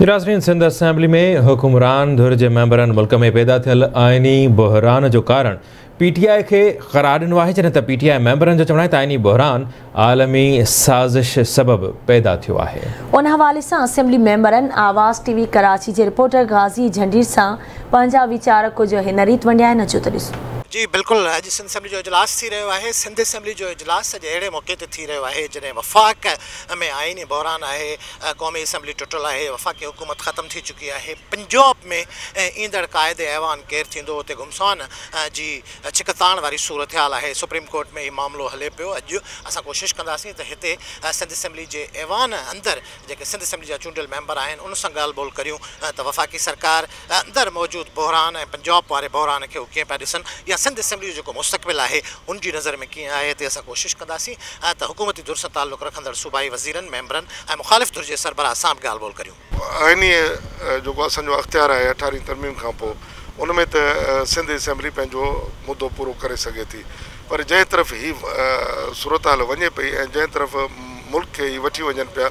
ناظرين سنڌ اسيمبلي ۾ حڪمران ڌر جي ميمبرن ملڪ ۾ پيدا ٿيل آئيني بحران جو ڪارڻ پي ٽي آء کي قرار ڏنو آهي، جڏهن ته پي ٽي آء ميمبرن جو چوڻ آهي ته آئيني بحران عالمي سازش سبب پيدا ٿيو آهي. ان حوالي سان اسيمبلي ميمبرن آواز ٽي وي ڪراچي جي رپورٽر غازي جهنڊير سان پنهنجا ويچار ڪجهه هن ريت ونڊيا آهن، اچو ته ڏسون. جي بلڪل اڄ سنڌ اسيمبلي جو اجلاس ٿي رهيو آهي، سنڌ اسيمبلي جو اجلاس اڄ اهڙي موقعي تي ٿي رهيو آهي جڏهن وفاق ۾ آئيني بحران آهي، قومي اسيمبلي ٽٽل آهي، وفاقي حڪومت ختم ٿي چڪي آهي، پنجاب ۾ ايندڙ قائد ايوان ڪير ٿيندو اتي گهمسان جي ڇڪتاڻ واري صورتحال آهي، سپريم ڪورٽ ۾ هي معاملو هلي پيو، اڄ اسان ڪوشش ڪنداسين ته هتي سنڌ اسيمبلي جي ايوان اندر جيڪي سنڌ اسيمبلي جا چونڊيل ميمبر آهن ان سان ڳالهه ٻولهه ڪريون ته وفاقي سرڪار اندر موجود بحران ۽ پنجاب واري بحران کي هو ڪيئن پيا ڏسن يا سنڌ اسيمبلي جو جيڪو مستقبل آهي ان جي نظر ۾ ڪيئن آهي هتي اسان ڪوشش ڪنداسين ته حڪومتي ڌر سان تعلق رکندڙ صوبائي وزيرن، ميمبرن ۽ مخالف ڌر جي سربراهه سان به ڳالهه ٻولهه ڪريون. آئيني جيڪو اسان جو اختيار آهي اٺارهين ترميم کان پوء ان ۾ ته سنڌ اسيمبلي پنهنجو مدو پورو ڪري سگهي ٿي پر جنهن طرف هي صورتحال وڃي پئي ۽ جنهن طرف ملڪ کي هي وٺي وڃن پيا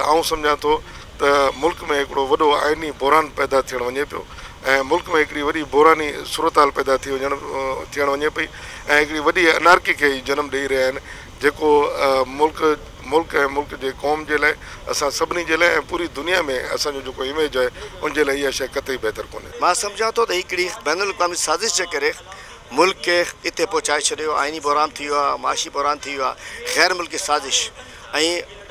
آئون سمجهان ٿو ته ملڪ ۾ هڪڙو وڏو آئيني بحران پيدا ٿيڻ وڃي پيو ۽ ملڪ ۾ هڪڙي وڏي بحراني صورتحال پيدا ٿي وڃڻ ٿيڻ وڃي پئي ۽ هڪڙي وڏي انارڪي کي هي جنم ڏئي رهيا آهن جيڪو ملڪ ملڪ ۽ ملڪ جي قوم جي لاء اسان سڀني جي لاء ۽ پوري دنيا ۾ اسان جو جيڪو اميج آهي ان جي لاء اها شيء قطعي بهتر ڪونهي. مان سمجهان ٿو ته هڪڙي بين الاقوامي سازش جي ڪري ملڪ کي اتي پهچائي ڇڏيو، آئيني بحران ٿي ويو آهي، معاشي بحران ٿي ويو آهي، غير ملڪي سازش ۽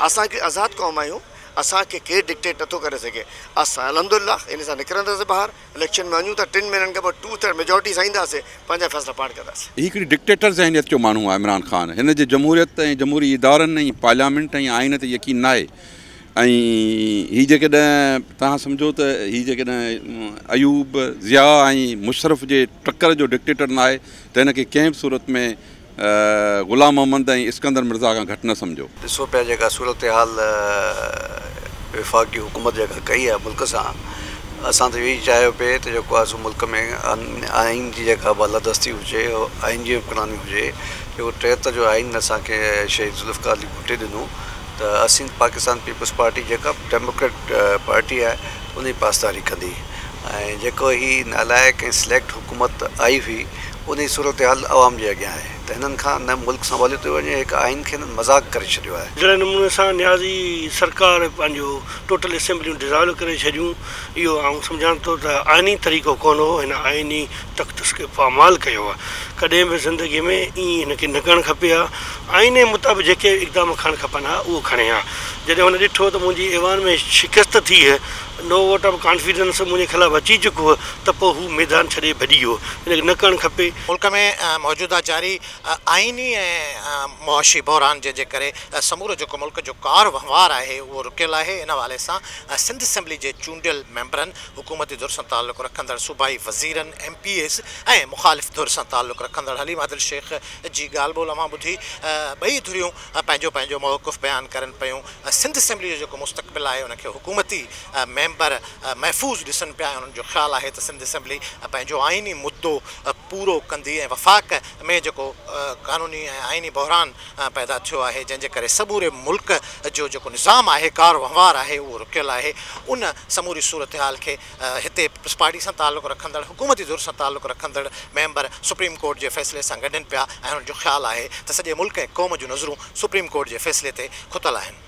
اسان هڪڙي آزاد قوم آهيون، اسان کي ڪير ڊڪٽيٽ نٿو ڪري سگهي، اسان الحمدلله ان سان نڪرنداسين ٻاهر، اليڪشن ۾ وڃون ٿا، ٽن مهينن کان پوء ٽو ٿرڊ ميجارٽي سان اينداسين، پنهنجا فيصلا پاڻ ڪنداسين. هي هڪڙي ڊڪٽيٽر ذهنيت جو ماڻهو آهي عمران خان، هن جي جمهوريت ۽ جمهوري ادارن ۽ پارليامينٽ ۽ آئين تي يقين ناهي ۽ هي جيڪڏهن توهان سمجهو ته هي جيڪڏهن ايوب، ضياء ۽ مشرف جي ٽڪر جو ڊڪٽيٽر ناهي ته هن کي ڪنهن به صورت ۾ غلام محمد ۽ اسڪندر مرزا کان گهٽ نه سمجهو. ڏسو پيا جيڪا صورتحال وفاقي حڪومت جيڪا ڪئي آهي ملڪ سان اسان ته اهو ئي چاهيو پئي ته جيڪو آهي سو ملڪ ۾ آئين جي جيڪا بالادستي هجي آئين جي حڪمراني هجي جيڪو 73 جو آئين اسان کي شهيد ذوالفقار علي ڀٽي ڏنو ته اسين پاڪستان پيپلز پارٽي جيڪا به ڊيموڪريٽ پارٽي آهي ان جي پاسداري ڪندي ۽ جيڪو هي نالائق ۽ سليڪٽ حڪومت آئي هئي ان جي صورتحال عوام جي اڳيان آهي ته هنن کان نه ملڪ سنڀاليو ٿو وڃي هڪ آئين کي هنن مذاق ڪري ڇڏيو آهي. جهڙي نموني سان نيازي سرڪار پنهنجو ٽوٽل اسيمبليون ڊزالو ڪري ڇڏيون اهو آئون سمجهان ٿو ته آئيني طريقو ڪونه هو هن آئيني تقدس کي پامال ڪيو آهي ڪڏهن به زندگي ۾ ائين هن کي نه ڪرڻ کپي ها آئيني مطابق جيڪي اقدام کڻڻ کپن ها اهو کڻي ها جڏهن هن ڏٺو ته منهنجي ايوان ۾ شڪست ٿي نو ووٽ آف ڪانفيڊنس منهنجي خلاف اچي چڪو هو ته پوء هو ميدان ڇڏي ڀڄي ويو. هن کي نه ڪرڻ کپي. ملڪ ۾ موجوده جاري آئيني ۽ معاشي بحران جنهن جي ڪري سمورو جيڪو ملڪ جو ڪار وهنوار آهي اهو رڪيل آهي ان حوالي سان سنڌ اسيمبلي جي چونڊيل ميمبرن، حڪومتي ڌر سان تعلق رکندڙ صوبائي وزيرن، ايم پي ايز ۽ مخالف ڌر سان تعلق رکندڙ حليم عادل شيخ جي ڳالهه ٻولهه اوهان ٻڌي ٻئي ڌريون پنهنجو پنهنجو موقف بيان ڪرن پيون. سنڌ اسيمبلي جو جيڪو مستقبل آهي ان کي حڪومتي ميمبر محفوظ ڏسن پيا ۽ انهن جو خيال آهي ته سنڌ اسيمبلي پنهنجو آئيني مدو پورو ڪندي ۽ وفاق ۾ جيڪو قانوني ۽ آئيني بحران پيدا ٿيو آهي جنهن جي ڪري سموري ملڪ جو جيڪو نظام آهي ڪار وهنوار آهي اهو رڪيل آهي ان سموري صورتحال کي هتي پيپلز پارٽي سان تعلق رکندڙ حڪومتي ڌر سان تعلق رکندڙ ميمبر سپريم ڪورٽ جي فيصلي سان ڳنڍين پيا ۽ انهن جو خيال آهي ته سڄي ملڪ ۽ قوم جون نظرون سپريم ڪورٽ جي فيصلي تي کتل آهن.